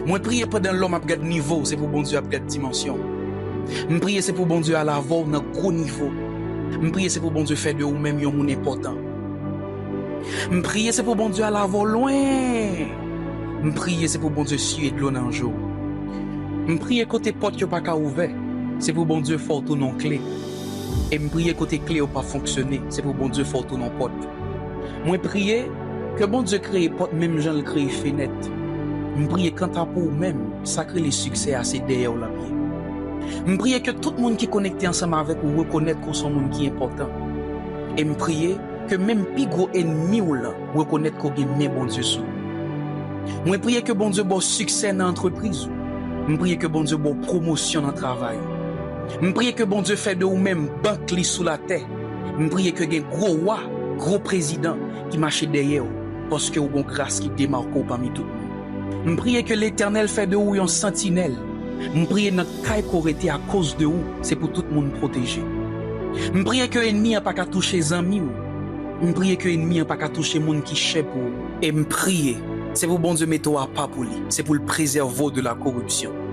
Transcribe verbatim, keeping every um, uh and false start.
Mwen priye pandan lòm ap gad nivo w, se pou Bondye ap gad dimansyon w. M priye se pou Bondye al avè w nan gwo nivo. M priye se pou Bondye fè de ou menm yon moun enpòtan. M priye se pou Bondye al avè w lwen. M priye se pou Bondye siye dlo nan je w. M priye kote pòt yo pa ka ouvè, se pou Bondye fè w tounen yon kle. E m priye kote kle yo pa fonksyone, se pou Bondye fè w tounen yon pòt. Mwen priye ke Bondye kreye pòt menm jan l kreye fenèt. M priye kanta pou ou menm, sa k rele siksè a se dèyè w l ap ye. M priye ke tout moun ki konekte ansanm avèk ou rekonèt ke w se yon moun ki enpòtan. E m priye ke menm pi gwo ènmi w lan rekonèt ke w gen men Bondye sou ou. Mwen priye ke Bondye ba w siksè nan antrepriz ou. M priye ke Bondye ba w pwomosyon nan travay ou. M priye ke Bondye fè de ou menm bank li sou latè. M priye ke gen gwo wa, gwo prezidan ki mache dèyè w, paske w gon gras ki demake w pami tout moun. M priye ke Letènèl fè de ou yon santinèl. M priye nan kay ke w rete akoz de ou, se pou tout moun pwoteje. M priye ke ènmi an pa ka touche zanmi w. M priye ke ènmi an pa ka touche moun ki chè pou ou. E m priye, se pou Bondye mete w apa pou li, se pou l prezève w de la koripsyon.